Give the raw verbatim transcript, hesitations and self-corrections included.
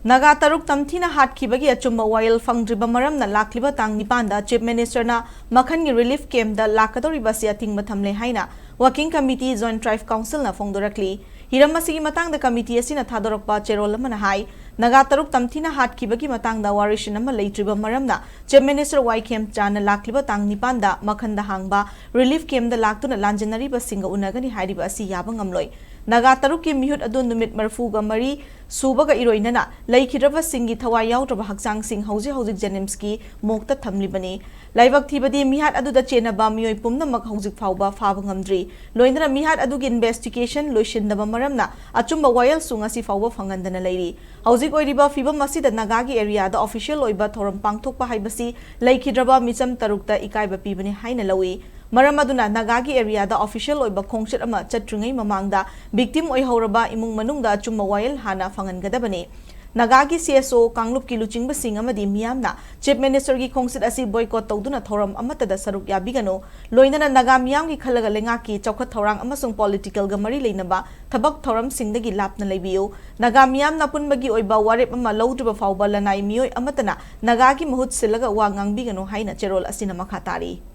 ꯅꯥꯒꯥ ꯇꯔꯨꯛ ꯇꯝꯊꯤꯅ ꯍꯥꯠꯈꯤꯕꯒꯤ ꯑꯆꯨꯝꯕ ꯋꯥꯌꯦꯜ ꯐꯪꯗ꯭ꯔꯤꯕ ꯃꯔꯝꯅ ꯂꯥꯛꯂꯤꯕ ꯇꯥꯡ ꯅꯤꯄꯥꯟꯗ Chief Minister ꯅ ꯃꯈꯟꯒꯤ relief camp ꯗ ꯂꯥꯛꯀꯗꯧꯔꯤꯕ ꯑꯁꯤ ꯑꯊꯤꯡꯕ ꯊꯝꯂꯦ ꯍꯥꯏꯅ Working Committee Joint Tribe Council ꯅ ꯐꯣꯡꯗꯣꯔꯛꯂꯤ꯫ ꯍꯤꯔꯝ ꯑꯁꯤꯒꯤ ꯃꯇꯥꯡꯗ committee ꯑꯁꯤꯅ ꯊꯥꯗꯣꯔꯛꯄ ꯆꯦꯔꯣꯜ ꯑꯃꯅ ꯍꯥꯏ, ꯅꯥꯒꯥ ꯇꯔꯨꯛ ꯇꯝꯊꯤꯅ ꯍꯥꯠꯈꯤꯕꯒꯤ ꯃꯇꯥꯡꯗ ꯋꯥꯔꯤꯁꯤꯟ ꯑꯃ ꯂꯩꯇ꯭ꯔꯤꯕ ꯃꯔꯝꯅ Chief Minister ꯋꯥꯏ ꯈꯦꯝꯆꯥꯟꯅ ꯂꯥꯛꯂꯤꯕ ꯇꯥꯡ ꯅꯤꯄꯥꯟꯗ ꯃꯈꯟꯗ ꯍꯥꯡꯕ relief camp ꯗ ꯂꯥꯛꯇꯨꯅ ꯂꯥꯟꯖꯦꯟꯅꯔꯤꯕꯁꯤꯡꯒ ꯎꯅꯒꯅꯤ ꯍꯥꯏꯔꯤꯕ ꯑꯁꯤ ꯌꯥꯕ ꯉꯝꯂꯣꯏ꯫ ꯅꯥꯒꯥ ꯇꯔꯨꯛꯀꯤ ꯃꯤꯍꯨꯠ ꯑꯗꯨ ꯅꯨꯃꯤꯠ ꯃꯔꯤꯐꯨꯒ ꯃꯔꯤ ꯁꯨꯕꯒ ꯏꯔꯣꯏꯅꯅ ꯂꯩꯈꯤꯗ꯭ꯔꯕꯁꯤꯡꯒꯤ ꯊꯋꯥꯏ ꯌꯥꯎꯗ꯭ꯔꯕ ꯍꯛꯆꯥꯡꯁꯤꯡ ꯍꯧꯖꯤꯛ ꯍꯧꯖꯤꯛ JNIMS ꯀꯤ morgue ꯇ ꯊꯝꯂꯤꯕꯅꯤ꯫ ꯂꯥꯏꯕꯛ ꯊꯤꯕꯗꯤ ꯃꯤꯍꯥꯠ ꯑꯗꯨꯗ ꯆꯦꯟꯅꯕ ꯃꯤꯑꯣꯏ ꯄꯨꯝꯅꯃꯛ ꯍꯧꯖꯤꯛ ꯐꯥꯎꯕ ꯐꯥꯕ ꯉꯝꯗ꯭ꯔꯤ꯫ ꯂꯣꯏꯅꯅ ꯃꯤꯍꯥꯠ ꯑꯗꯨꯒꯤ investigation ꯂꯣꯏꯁꯤꯟꯗꯕ ꯃꯔꯝꯅ ꯑꯆꯨꯝꯕ ꯋꯥꯌꯦꯜꯁꯨ ꯉꯁꯤ ꯐꯥꯎꯕ ꯐꯪꯍꯟꯗꯅ ꯂꯩꯔꯤ꯫ ꯍꯧꯖꯤꯛ ꯑꯣꯏꯔꯤꯕ ꯐꯤꯕꯝ ꯑꯁꯤꯗ ꯅꯥꯒꯥꯒꯤ area ꯗ official ꯑꯣꯏꯕ ꯊꯧꯔꯝ ꯄꯥꯡꯊꯣꯛꯄ ꯍꯥꯏꯕꯁꯤ ꯂꯩꯈꯤꯗ꯭ꯔꯕ ꯃꯤꯆꯝ ꯇꯔꯨꯛꯇ ꯏꯀꯥꯏꯕ ꯄꯤꯕꯅꯤ ꯍꯥꯏꯅ ꯂꯧꯏ꯫ ꯃꯔꯝ ꯑꯗꯨꯅ ꯅꯥꯒꯥꯒꯤ area ꯗ official ꯑꯣꯏꯕ ꯈꯣꯡꯆꯠ ꯑꯃ ꯆꯠꯇ꯭ꯔꯤꯉꯩ ꯃꯃꯥꯡꯗ victim ꯑꯣꯏꯍꯧꯔꯕ ꯏꯃꯨꯡ ꯃꯅꯨꯡꯗ ꯑꯆꯨꯝꯕ ꯋꯥꯌꯦꯜ ꯍꯥꯟꯅ ꯐꯪꯍꯟꯒꯗꯕꯅꯤ꯫ ꯅꯥꯒꯥꯒꯤ CSO, ꯀꯥꯡꯂꯨꯞꯀꯤ ꯂꯨꯆꯤꯡꯕꯁꯤꯡ ꯑꯃꯗꯤ ꯃꯤꯌꯥꯝꯅ Chief Minister ꯒꯤ ꯈꯣꯡꯆꯠ ꯑꯁꯤ boycott ꯇꯧꯗꯨꯅ ꯊꯧꯔꯝ ꯑꯃꯠꯇꯗ ꯁꯔꯨꯛ ꯌꯥꯕꯤꯒꯅꯨ꯫ ꯂꯣꯏꯅꯅ ꯅꯥꯒꯥ ꯃꯤꯌꯥꯝꯒꯤ ꯈꯜꯂꯒ ꯂꯩꯉꯥꯛꯀꯤ ꯆꯥꯎꯈꯠ ꯊꯧꯔꯥꯡ ꯑꯃꯁꯨꯡ political ꯒ ꯃꯔꯤ ꯂꯩꯅꯕ ꯊꯕꯛ ꯊꯧꯔꯝꯁꯤꯡꯗꯒꯤ ꯂꯥꯞꯅ ꯂꯩꯕꯤꯌꯨ꯫ ꯅꯥꯒꯥ ꯃꯤꯌꯥꯝꯅ ꯑꯄꯨꯟꯕꯒꯤ ꯑꯣꯏꯕ ꯋꯥꯔꯦꯞ ꯑꯃ ꯂꯧꯗ꯭ꯔꯤꯕ ꯐꯥꯎꯕ ꯂꯅꯥꯏ ꯃꯤꯑꯣꯏ ꯑꯃꯠꯇꯅ ꯅꯥꯒꯥꯒꯤ ꯃꯍꯨꯠ ꯁꯤꯜꯂꯒ ꯋꯥ ꯉꯥꯡꯕꯤꯒꯅꯨ ꯍꯥꯏꯅ ꯆꯦꯔꯣꯜ ꯑꯁꯤꯅ ꯃꯈꯥ ꯇꯥꯔꯤ꯫